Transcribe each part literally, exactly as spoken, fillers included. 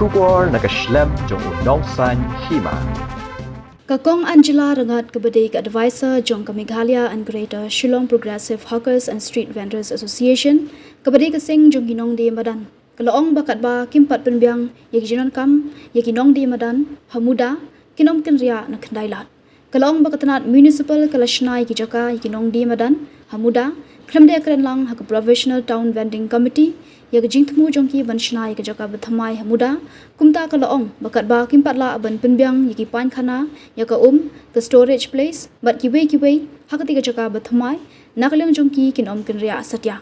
Khubor na ka shlem jong u Nongsaiñ Hima. Ka Kong Angela Rangat, kaba dei ka advisor jong ka Meghalaya and Greater Shillong Progressive Hawkers and Street Vendors Association, kaba dei ka seng jong ki nongdie madan, ka la ong ba katba kim pat pynbiang ïa ki jingdonkam ïa ki nongdie madan ha muda, kin ym kynriah na khyndai lad. Ka la ong ba ka tnat municipal ka la shna ïa ki jaka ïa ki nongdie madan ha muda, khlem da kren lang ha ka Provisional Town Vending Committee ïa ka jingthmu jong ki ban shna ïa ka jaka bathymmai ha muda. Kumta ka la ong ba katba kim pat lah ban pynbiang ïa ki painkhana, ïa ka um, ka storage place bad kiwei kiwei ha katei ka jaka bathymmai, na ka liang jong ki kin ym kynriah satia.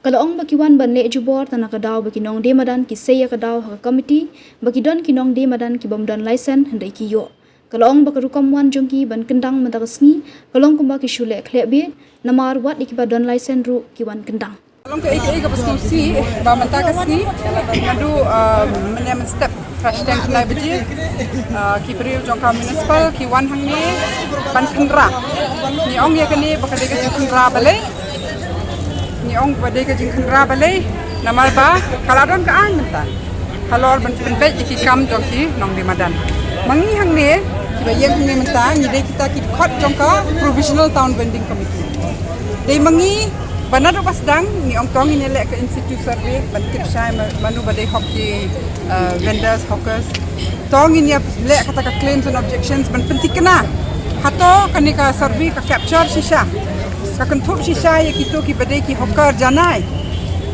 Ka la ong ba ki wan ban leh jubor tang na ka daw ba ki nongdie madan ki sei ïa ka daw ha ka committee ba ki don ki nongdie madan ki bym don license hynrei ki ïoh. Ka la ong ba ka rukom wan jong ki ban kyndang mynta ka sngi ka long kumba ki shu leh khleh bieit, namar wat ïa kiba don license ruh ki wan kyndang. Ka long kaei kaei kaba sngewsih ba mynta ka sngi naduh, ah, mynne mynstep, phra shiteng khyndai baje, ah, ki briew jong ka municipal ki wan hangne ban khynra. Ngi ong ïa kane ba ka dei ka jingkhynra balei? Ngi ong ba dei ka jingkhynra balei? Namar ba ka la don ka aiñ mynta halor ban pynbeit ïa ki kam jong ki nongdie madan. Ma ngi hangne, kiba ïeng hangne mynta, ngi dei kita ki dkhot jong ka Provisional Town Vending Committee. Dei ma ngi ba naduh ba sdang ngi ong to ngin ïa leh ka in situ survey ban tip shai ma-, mano ba dei hok ki, eh, vendors, hawkers. To ngin ïa leh kata ka claims and objections ban pynthikna. Hato kane ka survey ka capture shisha, ka kynthup shisha ïa kito kiba dei ki hawker janai,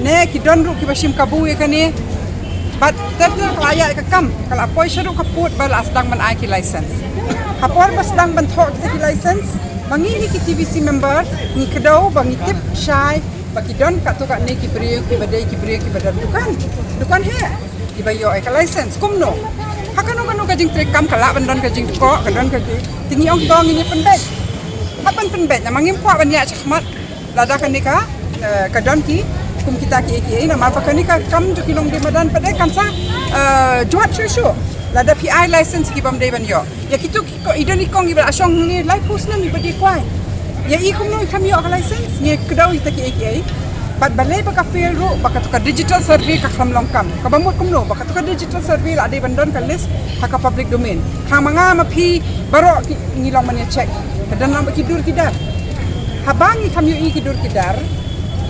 ne ki don ruh kiba shim kabu ïa kane? Bad ter ter ka la ïaid ka kam, ka la poi sha ruh ka pud ba la sdang ban ai ki license. Ha por ba sdang ban thoh kita ki license, ma ngi hi ki T V C member ngi kdew ba ngi tip shai ba ki don katto katne ki briew kiba dei ki briew kiba don dukan, dukan heh, kiba ïoh ïa ka license. Kumno? Ha kano kano ka jingtrei kam ka lah ban don ka jingkhoh, ka don ka jing-, te ngi ong to ngin ïa pynbeit. Hap ban pynbeit, namar ngim kwah ban ïaid shakhmat lada kane ka, eh, ka don ki kum kita kiei kiei, namar ba kane ka kam jong ki nongdie madan pat de kan sa, eh, jwat shuh shuh lada phi ai license ki bym dei ban ïoh. Ïa kito ki ko-, i don i kong iba la shong hangne laiphew snem iba dei kwai. Ïa i kumno i khlem ïoh ka license? Ngi kdew ïa kita kiei kiei. Bad balei ba ka fail ruh, ba kato ka digital survey ka khlem long kam. Kaba mut kumno ba kato ka digital survey la dei ban don ka list ha ka public domain. Khnang ma nga ma phi baroh ki, ngi long ban ïa check. Ka don lang bad ki dur ki dar. Haba ngi khlem ïohi ki dur ki dar,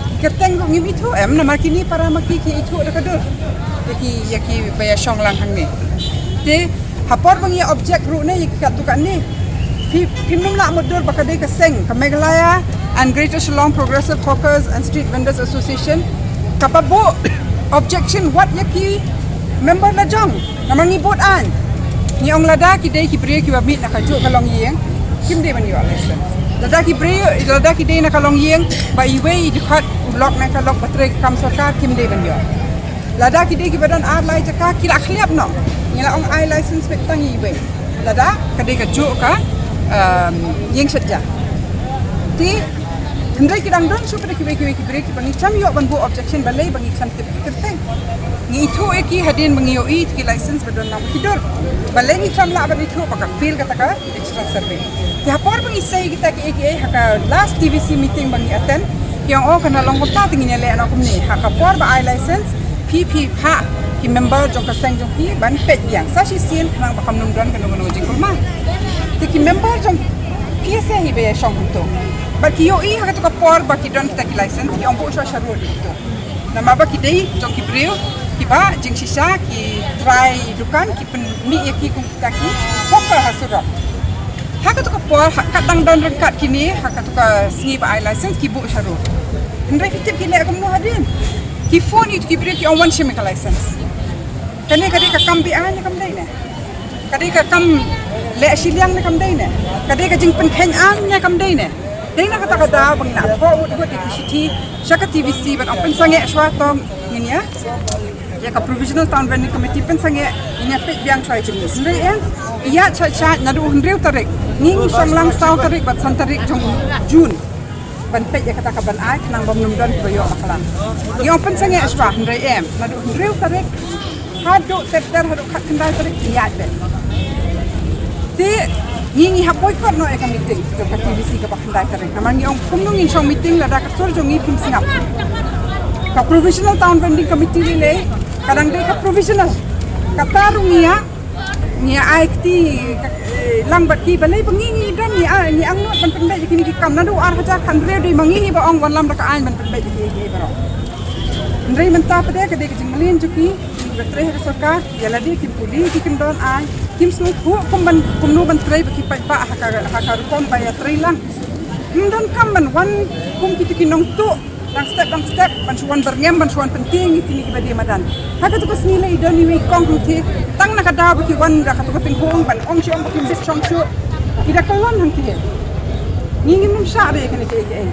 ki kyrteng ruh ngim ithuh em, namar kine para ma ki ki ithuh da ka dur. Ïa ki, ïa kiba ïa shong lang hangne. Te ha por ba ngi ïa object ruh ne ïa ki katto katne, phi, phim nym lah mutdur ba ka dei ka seng ka Meghalaya and Greater Shillong Progressive Hawkers and Street Vendors Association kaba buh objection wat ïa ki member la jong. Namar ngi bud aiñ. Ngi ong lada ki dei ki briew kiba mih na kajuh ka longïing, kim dei ban ïoh license. Lada ki briew, lada ki dei na ka longïing ba iwei i dkhot u lok na ka lok ba trei ka kam sorkar, kim dei ban ïoh. Lada ki dei kiba don ar lai jaka, ki la khliap noh. Ngi la ong ai license beit tang iwei. Lada ka dei kajuh ka, um, ïing shet ja. Te hynrei ki dang don shuh pat kiwei kiwei ki briew kiba ngi khlem ïoh ban buh objection, balei? Ba ngi khlem tip kyrteng. Ngi ithuh ïa ki hadien ba ngi ïohi ïa ki license ba don lang ki dur. Balei ngi khlem lah ban ithuh ba ka fail kata ka digital survey? Te ha por ba ngi sei kita kiei kiei ha ka last T V C meeting ba ngi attend, ki ong, oh, kan long kumta te ngin ïa leh noh kumne. Ha ka por ba ai license, phi, phi phah ki member jong ka seng jong phi ban peit biang sa shisien khnang ba kam nym don kano kano ka jingkulmar. Te ki member jong phi ïa sei hi ba ïa shong hangto. Bad ki ïohi ha kato ka por ba ki don kita ki license, ki ong buh shuwa sha road hangto. Namar ba ki dei jong ki briew kiba jingshisha, ki trai dukan, ki pynmih ïa ki kum kita ki hawker ha surok. Ha kato ka por, ha ka dang don ryngkat kine, ha kato ka sngi ba ai license, ki buh sha road. Hynrei phi tip ki leh kumno hadien? Ki phone ïa ki briew, ki ong wan shim ïa ka license. Kane ka dei ka kam be-aiñ ne kam dei ne? Ka dei ka kam leh shiliang ne kam dei ne? Ka dei ka jingpynkheiñ aiñ ne kam dei ne? Dei na kata ka daw ba ngi la thoh wut wut ïa ki shithi sha ka T V C ban ong pynsangeh shuwa, to ngin ïa, ïa ka Provisional Town Vending Committee pynsangeh, ngin ïa peit biang shuwa ïa jingmut. Hynrei em, ïa, sha, sha, naduh hynriew tarik, ngi ngi shong lang saw tarik bad san tarik jong June ban peit ïa kata ka ban ai, khnang ba ym nym don kiba ïoh bakla. Ngi ong pynsangeh shuwa, hynrei em, naduh hynriew tarik haduh ter ter, haduh khatkhyndai tarik, ïa, te ngi ngi hap boycott noh ïa ka meeting jong ka T V C kaba khyndai tarik. Namar ngi ong kumno ngin shong meeting lada ka sur jong ngi phim sngap. Ka Provisional Town Vending Committee lei lei ka dang dei ka provisional. Kata ruh ngi ïa, ngi ïa ai kti, eh, lang bad ki, balei ba ngi ngi don ngi ai, ngi angnud ban pynbeit ïa kine ki kam. Naduh ar hajar khathynriew dei ma ngi hi ba ong wanlam da ka aiñ ban pynbeit ïa ki, ïa ki baroh. Hynrei mynta pat de ka dei ka jingmlien jong ki, ki ba trei ha ka sorkar, ïa lade kim pule ki kyndon aiñ, kim sngewthuh kum ban, kumno ban trei bad ki paidbah ha ka, ha ka rukom ba ïa trei lang. Ym donkam ban wan kum kito ki nongtuh dang step dang step ban shu wan byrngem, ban shu wan pyntieng ïa kine kiba die madan. Ha katu ka sngi lei i don iwei i kong hangtei, tang na ka daw ba ki wan da katu ka tynghong ban ong shuh ong ba kim bit shong shuh. I da kyllon hangtei. Ngi ngim nym shah de ïa kane kaei kaei.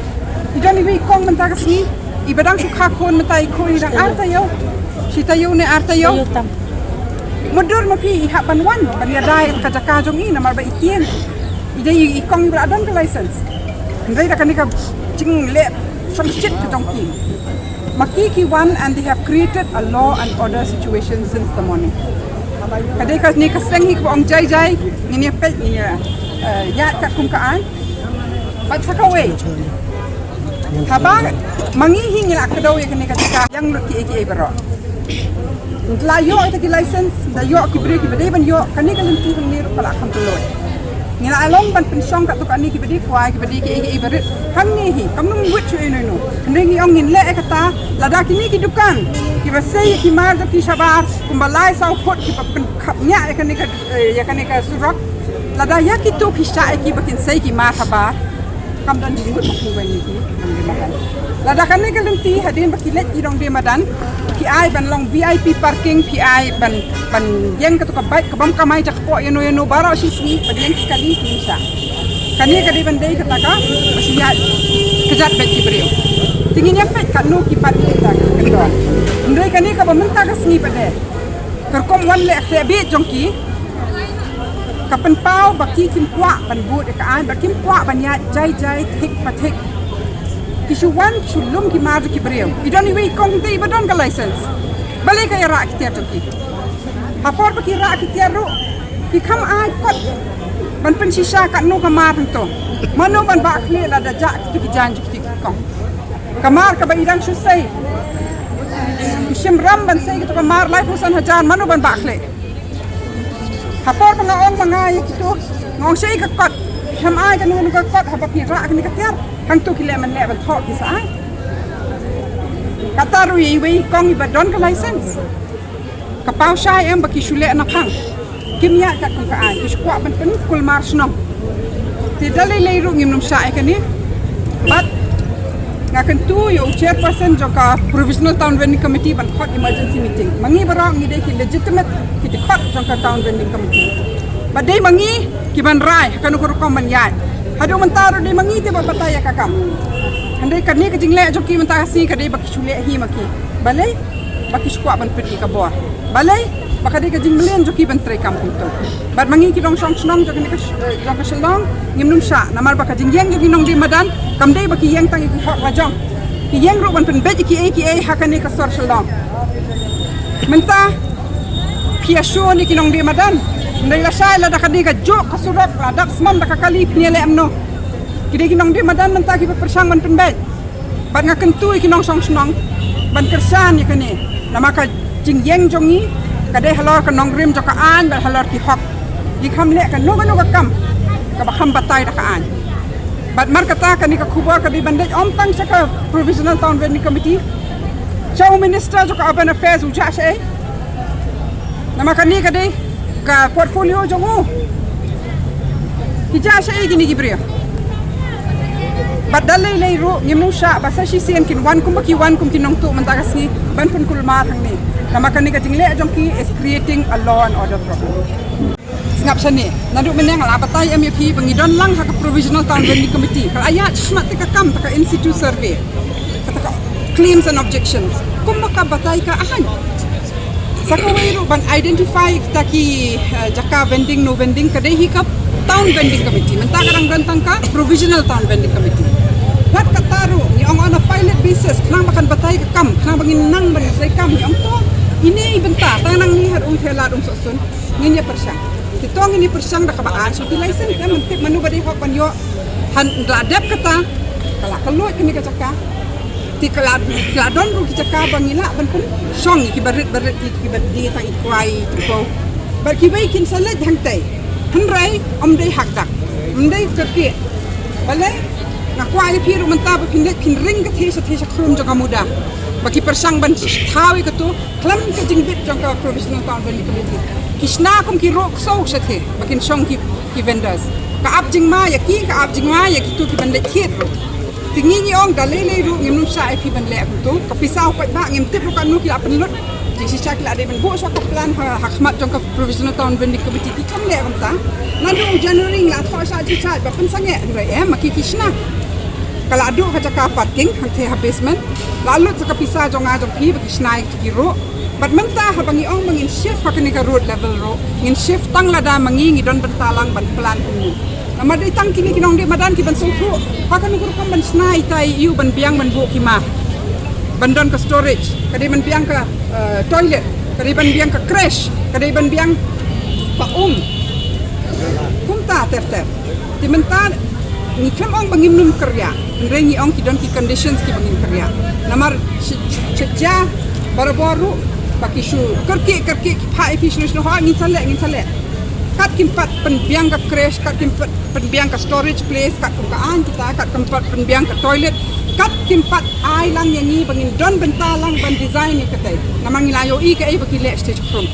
I don iwei i kong mynta ka sngi, iba dang shu kha khun mynta i khun i dang ar taïew. Shi taïew ne ar taïew. Taïew tam. Mutdur ma phi i hap ban wan ban ïada ïa ka jaka jong i namar ba i tieng. I dei i kong iba la don ka license. Hynrei da kane ka jingleh shongshit ka jong ki, ma ki ki wan and they have created a law and order situation since the morning. Ka dei kane ka seng hi kaba ong jai jai, ngin ïa peit, ngin ïa, eh, ïaid katkum ka aiñ. Bad sa kawei, haba ma ngi hi ngi la kdew ïa kane ka jaka, ïa lut kiei kiei baroh. Ngi la ïoh ïa ki license, da ïoh ki briew kiba dei ban ïoh, kane ka lynti hangne ruh ka la kham pynlong. Ngi la long ban pynshong katto katne kiba dei kwai, kiba dei kiei kiei barit hangne hi, kam nang wit shuh ïano ïano. Hynrei ngi ong ngin leh ïa kata, lada kine ki dukan kiba sei ïa ki mar jong ki shabar kumba lai saw phut kiba pynkhap ñiah ïa kane ka, eh, ïa kane ka surok. Lada ïa kito phi shah ïa ki ba kin sei ki mar shabar, kam don jingmut ba kin wan ïa ki nongdie madan. Lada kane ka lynti hadien ba ki leit ki nongdie madan, ki ai ban long V I P parking, ki ai ban, ban ïeng katu ka bike kabym kamai, ja kpoh ïano ïano baroh shi sngi, ban ïeng ki kali ki shah. Kane ka dei ban dei kata kaba shu ïaid kjat beit ki briew. Te ngin ïa peit katno ki pat ki ta ki kyndon. Hynrei kane kaba mynta ka sngi pat de, ka rukom wan leh khleh bieit jong ki, ka pynpaw ba ki kim kwah ban bud ïa ka aiñ, ba kim kwah ban ïaid jai jai thik pa thik. Ki shu wan ki shu lum ki mar jong ki briew. I don iwei i kong te iba don ka license. Balei ka ïa rah ki tiar jong ki? Ha por ba ki rah ki tiar ruh, ki kham ai kot ban pynshisha katno ka mar hangto. Mano ban bah khlieh lada jah kito ki jaiñ jong kito ki kong? Ka mar kaba i dang shu sei, i shim ram ban sei kito ka mar laiphew san hajar, mano ban bah khlieh? Ha por ba nga ong ma nga ïa kito, nga ong shaei ka kot, kham ai kano kano ka kot haba phi rah kane ka tiar, hangto ki leh man leh ban thoh ki sa ai. Kata ruh ïa iwei i kong iba don ka license, ka paw shai em ba ki shu leh na phang. Kim ïaid katkum ka aiñ, ki shu kwah ban pynkulmar shnong. Te da lei lei ruh ngim nym shah ïa kane. Bad nga kyntu ïa u chairperson jong ka Provisional Town Vending Committee ban khot emergency meeting. Ma ngi baroh ngi dei ki legitimate ki dkhot jong ka Town Vending Committee. Bad dei ma ngi ki ban rai ha kano ka rukom ban ïaid. Haduh mynta ruh dei ma ngi te ba batai ïa ka kam. Hynrei kane ka jingleh jong ki mynta ka sngi ka dei ba ki shu leh hi ma ki. Balei? Ba ki shu kwah ban pynïaid ka bor. Balei? Ba ka dei ka jingmlien jong ki ban trei kam kumto. Bad ma ngi ki nongshong shnong jong kane ka sh-, eh, jong ka Shillong ngim nym shah, namar ba ka jingïeng jong ki nongdie madan kam dei ba ki ïeng tang ïa ki hok la jong. Ki ïeng ruh ban pynbeit ïa kiei kiei ha kane ka sor Shillong. Mynta phi ïa shu ne ki nongdie madan. Hynrei lashai lada ka dei ka juk ka surok, la dap smam da ka kali, phin ïa leh kumno? Ki dei ki nongdie madan mynta kiba pyrshang ban pynbeit. Bad nga kyntu ïa ki nongshong shnong ban kyrshan ïa kane. Namar ka jingïeng jong ngi ka dei halor ka nongrim jong ka aiñ bad halor ki hok. Ngi kham leh kano kano ka kam kaba kham batai da ka aiñ. Bad mar kata kane ka khubor ka dei ban leit ym tang sha ka Provisional Town Vending Committee, sha u Minister jong ka Urban Affairs u jah shaei. Namar kane ka dei ka portfolio jong u. Ki jah shaei kine ki briew? Bad da lei lei ruh ngim nym shah ba sa shisien kin wan kumba ki wan kum ki nongtuh mynta ka sngi ban pynkulmar hangne. Namar kane ka jingleh jong ki is creating a law and order problem. Sngap shane, naduh mynne nga la batai em ïa phi ba ngi don lang ha ka Provisional Town Vending Committee. Ka la ïaid shakhmat te ka kam, ta ka in situ survey, kata ka claims and objections. Kumba ka batai ka aiñ. Sa kawei ruh ban identify kita ki, eh, jaka vending no vending ka dei hi ka Town Vending Committee. Mynta ka dang don tang ka Provisional Town Vending Committee. Wat kata ruh ngi ong on a pilot basis, khnang ba kan batai ka kam, khnang ba ngin nang ban trei kam, ngi ong to. Ine i bynta, tang nangne ha Umthlad Umsohsun ngin ïa pyrshang. Te to ngin ïa pyrshang da kaba ai shuh ki license, eh, ngim tip mano ba dei hok ban ïoh. Hynda la dep kata, ka la kylluid kane ka jaka. Te ka la, ka la don ruh ki jaka ba ngi lah ban pynshong ïa kiba rit ba rit, ïa kiba die tang i kwai i triphew. Bad kiwei kin sa leit hangtei. Hynrei ym dei ha kdar. Ym dei kyrkieh. Balei? Nga kwah ïa phi ruh mynta ba phin leit phin ring ka thei sha thei sha khrum jong ka MUDA. Ba ki pyrshang ban thaw ïa kato khlem ka jingbit jong ka Provisional Town Vending Committee. Ki shna kum ki roh ksew sha thei ba kin shong ki, ki vendors. Ka ap jingma ïa ki, ka ap jingma ïa kito kiban leit thied ruh. Te ngi ngi ong da lei lei ruh ngim nym shah ïa phi ban leh kumto. Ka pisa u paidbah ngim tip ruh katno ki la pynlut. Jingshisha ki la dei ban buh shuwa ka plan ha, ha khmat jong ka Provisional Town Vending Committee, ki kam leh kumta. Naduh u January ngi la thoh shah jingshah ba pynsangeh, hynrei em ma ki ki shna. Ka la duh ka jaka parking hangtei ha basement. La lut sa ka pisa jong nga jong phi ba ki shna ïa ki ruh. Bad mynta haba ngi ong ba ngin shift ha kane ka road level ruh, ngin shift tang lada ma ngi ngi don bynta lang ban plan kumno. Namar dei tang kine ki nongdie madan kiban sngewthuh ha kano ka rukom ban shna ita i ïoh ban biang ban buh ki ma, ban don ka storage, ka dei ban biang ka, eh, toilet, ka dei ban biang ka creche, ka dei ban biang ka um. Kumta ter ter. Te mynta ngi khlem ong ba ngim nym kyrïah, hynrei ngi ong ki don ki conditions kiba ngin kyrïah. Namar shi, shi, shi jia barabor ruh ba ki shu kyrkieh kyrkieh, ki phah ïa phi shuh shuh, ha ngin sa leh, ngin sa leh. Kat kim pat pynbiang ka creche, kat kim pat pynbiang ka storage place, kat kum ka aiñ kita, kat kim pat pynbiang ka toilet, kat kim pat ai lang ïa ngi ba ngin don bynta lang ban design ïa katei. Namar ngi la ïohi kaei ba ki leh sha thei sha khrum.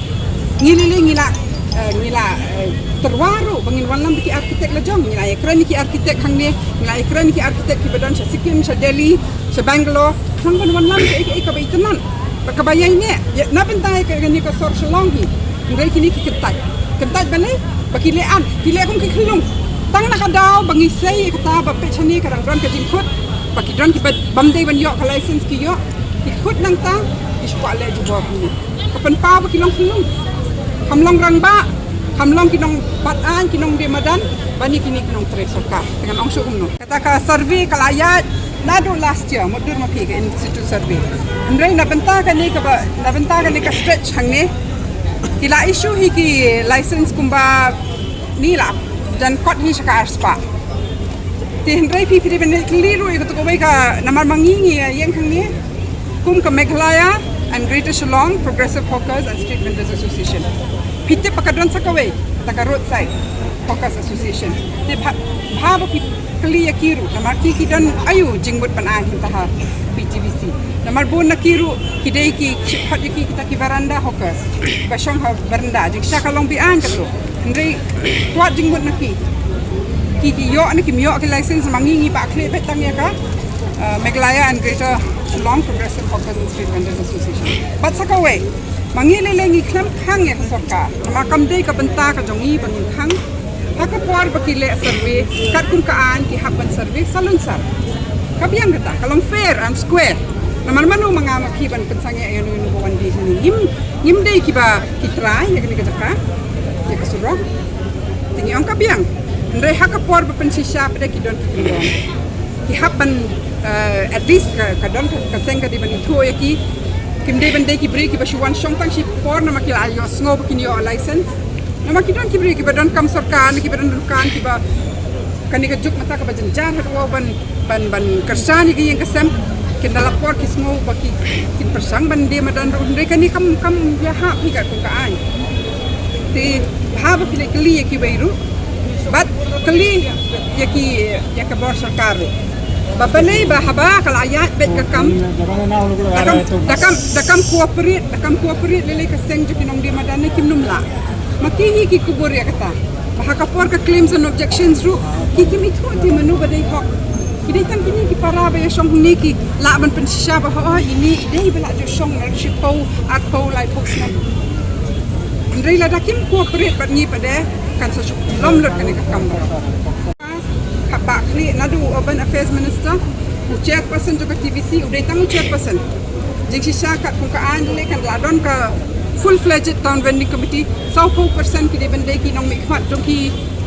Ngi lei lei ngi la, eh, ngi la, eh, tyrwa ruh ba ngin wallam da ki architect la jong, ngi la ïakren ïa ki architect hangne, ngi la ïakren ïa ki architect kiba don sha Sikkim, sha Delhi, sha Bangalore, tang ban wallam kaei kaei kaba itynnad. Bad kaba ïaineh, ïa, na bynta ïa kane ka sor Shillong hi. Hynrei kine ki kyntait. Kyntait balei? Ba ki leh an, ki leh kum ki khyllung. Tang na ka daw ba ngi sei ïa kata ba peit shane ka dang don ka jingkhut. Ba ki don kiba bym dei ban ïoh ka license ki ïoh. Ki khut nangta, ki shu kwah leh jubor kumne. Ka pynpaw ba ki long khyllung. Kam long rangbah, kam long ki nongbat aiñ, ki nongdie madan, ba ni kine ki nongtrei sorkar. Te ngan ong shuh kumno. Kata ka survey ka la ïaid naduh last year, mutdur ma phi, ka in situ survey. Hynrei na bynta kane kaba, na bynta kane ka stretch hangne, ki la issue hi ki license kumba ni la jan kot hi sha ka arspah. Te hynrei phi phi dei ban kylli ruh ïa kato kawei ka, namar ma ngi ngi ïeng hangne kum ka Meghalaya and Greater Shillong Progressive Hawkers and Street Vendors Association. Phi tip ba ka don sa kawei, kata ka Roadside Hawkers Association. Te bha, bha ba phi kylli ïa ki ruh, namar ki ki don aïu jingmut ban ai hangta ha P G V C. Namar bun na ki ruh ki dei ki, ki shim pat ïa ki kita ki veranda hawkers ba shong ha veranda, jingshisha ka long be-aiñ kato. Hynrei kwah jingmut na ki. Ki, ki ïoh ne kim ïoh ki license, ma ngi ngi bah khlieh beit tang ïa ka, eh, Meghalaya and Greater Shillong Progressive Hawkers and Street Vendors Association. Bad sa kawei, ma ngi lei lei ngi khlem khang ïa ka sorkar. Namar kam dei ka bynta ka jong ngi ba ngin khang. Ha ka por ba ki leh survey, katkum ka aiñ ki hap ban survey salunsar. Ka biang kata, ka long fair and square. Namar mano ma nga ma phi ban pynsangeh ïa uno uno ba wan die hangne. Ngim, ngim dei kiba ki trai ïa kane ka jaka, ïa ka surok. Te ngi ong ka biang. Hynrei ha ka por ba pynshisha pat de ki don ki kyndong. Ki hap ban, eh, at least ka, ka don ka, ka seng ka dei ban ithuh ïa ki. Kim dei ban dei ki briew kiba shu wan shong tang shi por namar ki la ïohsngew ba kin ïoh license. Namar ki don ki briew kiba donkam sorkar, kiba don dukan, kiba kane ka juk mynta kaba jynjar haduh ban, ban, ban kyrshan ïa ki ïing ki sem. Kin da la por ki sngew ba ki, kin pyrshang ban die madan ruh, hynrei kane kam, kam ïahap hi katkum ka aiñ. Te bha ba phi leit kylli ïa kiwei ruh. Bad kylli ïa ki, ïa ka bor sorkar ruh. Ba balei ba haba ka la ïaid beit ka kam, da kam, da kam, da kam cooperate, da kam cooperate lei lei ka seng jong ki nongdie madan ne kim nym lah. Ma ki hi ki kubur ïa kata. Ba ha ka por ka claims and objections ruh, ki kim ithuh te mano ba dei hok. Ki dei tang kine ki para ba ïa shong hangne ki lah ban pynshisha ba hooid ine i dei ba la ju shong na shiphew, arphew, laiphew snem. Hynrei lada kim cooperate bad ngi pat de, kan sa shu lom lut kane ka kam baroh. Haba khlieh naduh u Urban Affairs Minister, u chairperson jong ka T V C, u dei tang u chairperson. Jingshisha katkum ka aiñ lei kan la don ka full-fledged town vending committee, sawphew percent ki dei ban dei ki nongmihkhmat jong ki,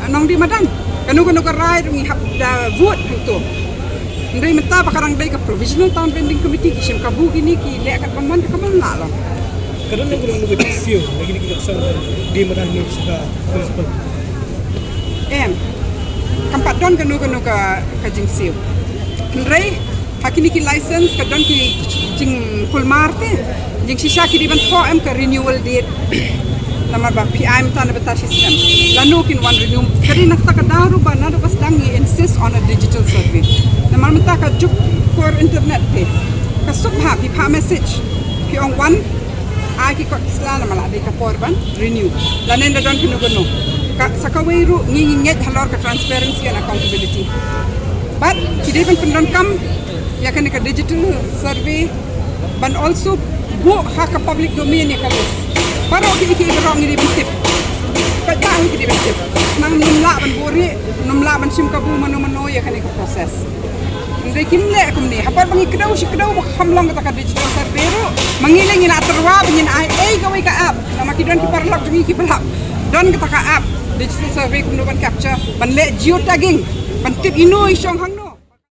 eh, nongdie madan. Kano kano ka rai ruh ngi hap da vote hangto. Hynrei mynta ba ka dang dei ka provisional town vending committee, ki shim kabu kine ki leh katba mon, katba mon lah long. Ka don ne ka don ka jingsiew na kine ki nongshong die madan ne sha ka municipal? Em. Kam pat don kano kano ka, ka jingsiew. Hynrei Ha kine ki license ka don ki jingkulmar te. Jingshisha ki dei ban thoh em ka renewal date. Namar ba phi ai mynta na bynta shi snem. Lano kin wan renew. Ka dei na kata ka daw ruh ba naduh ba sdang ngi insist on a digital survey. Namar mynta ka juk por internet te. Ka suk bha phi phah message. Phi ong wan ai ki kot ki sla namar la dei ka por ban renew. Lane da don kano kano. Ka sa kawei ruh ngi ngi ngeit halor ka transparency and accountability. Bad ki dei ban pyndonkam ïa kane ka digital survey ban also buh ha ka public domain ïa ka list. Baroh ki ki baroh ngi dei ban tip. Ka jang ki dei ban tip. Nang nym lah ban buri, nym lah ban shim kabu mano mano ïa kane ka process. Hynrei kim leh kumne, ha por ba ngi kdew shi kdew ba kham long kata ka digital survey ruh. Ma ngi leh ngi la tyrwa ba ngin ai ei kawei ka app. Namar ki don ki paralok jong ngi ki ba lah don kata ka app digital survey kumno ban capture, ban leh geotagging, ban tip ino i shong hangno.